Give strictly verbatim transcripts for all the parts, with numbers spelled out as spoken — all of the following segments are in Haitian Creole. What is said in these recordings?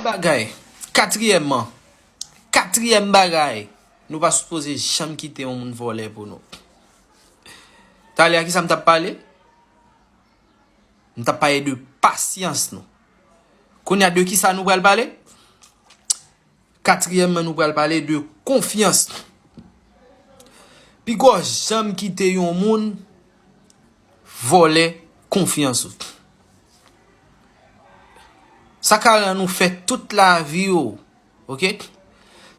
Bagay. Katriyèmman, katriyèm bagay, nou pa sipoze janm kite yon moun vòlè pou nou. Talè a, ki sa m t ap pale? M t ap pale de pasyans nou. Kounye a, de ki sa nou pral pale? Katriyèmman, nou pral pale de konfyans. Piga w janm kite yon moun vòlè konfyans ou. Sa ka rann ou fè tout lavi w, oke?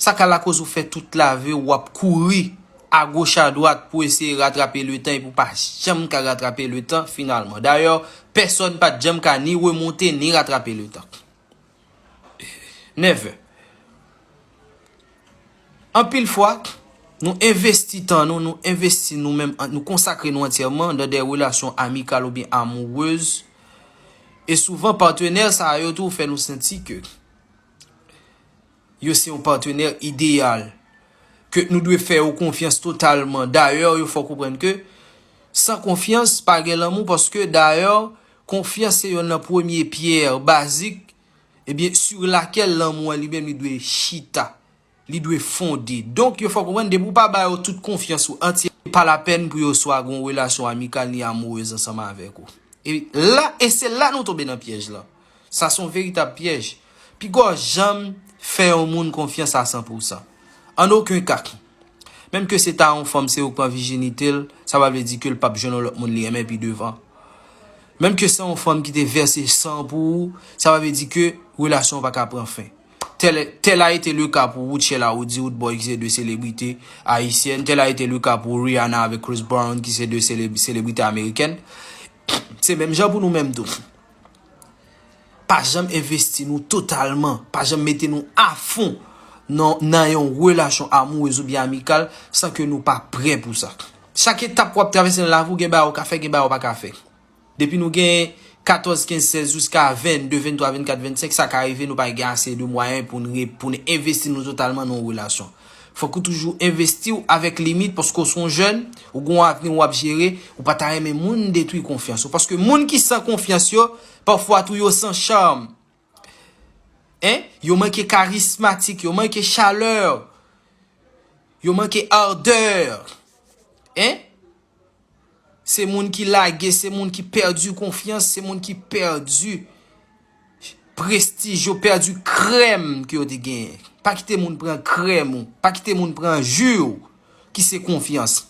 Sa ka lakoz ou fè tout lavi w, w ap kouri agoch adwat pou eseye ratrape letan epi w pa janm ka ratrape letan finalman. Dayè, pèsòn pa t janm ka ni remonte ni ratrape letan. Never. Anpil fwa, nou envesti tan nou, nou envesti nou menm, nou konsakre nou antyèman nan de relasyon amikal oubyen amourez. E souvan, patnè sa yo tou fè nou santi ke yo se yon patnè ideyal, ke nou dwe fè yo konfyans totalman. Dayè, yo fè w konprann ke san konfyans, pa gen lanmou, paske dayè, konfyans se yonn nan premye pyè bazik, ebyen, sur laquelle lanmou an li menm li dwe chita, li dwe fonde. Donk, yo fè w konprann, depi w pa ba yo tout konfyans ou antye, pa lapèn pou yo swa gen yon relasyon amikal ni amourez ansanm avèk ou. E la, e se la nou tonbe nan pyèj lan. Sa se yon veritab pyèj. Piga w janm fè yon moun konfyans a san pou san. An okenn ka. Menm ke se ta yon fanm, se ou k pran vijinite l, sa pa vle di ke l p ap jwenn yon lòt moun li renmen pi devan. Menm ke se yon fanm ki te vèse san pou ou, sa pa vle di ke relasyon an pa ka pran fen. Tel, tel a été le cas pour Rutshelle Aroudi, Roodboy, ki se de selebrite ayisyèn. Tel a été le cas pour Rihanna avèk Chris Brown, ki se de sele-, selebrite amerikèn. Se menm jan pou nou menm tou. Pa janm envesti nou totalman, pa janm mete nou afon nan, nan yon relasyon amourez oubyen amikal san ke nou pa prè pou sa. Chak etap w ap travèse nan lavi w, gen bagay ou ka fè, gen bagay ou pa ka fè. Depi nou gen katòz, kenz, sèz, jiska vennde, venntwa, vennkat, vennsenk, sa ka rive nou pa gen ase de mwayen pou n re-, pou n envesti nou totalman nan yon relasyon. Fòk ou toujou envesti w avèk limit, paske w se yon jèn, ou gen yon avni w ap jere, ou pa ta renmen moun detwi konfyans ou. Paske moun ki san konfyans yo, pafwa tou yo san cham. Hein? Yo manke karismatik, yo manke chalè, yo manke ardè. Hein? Se moun ki lage, se moun ki pèdi konfyans, se moun ki pèdi prestij yo, pèdi krèm ke yo te genyen. Pa kite moun pran krèm ou, pa kite moun pran ji w ki se konfyans.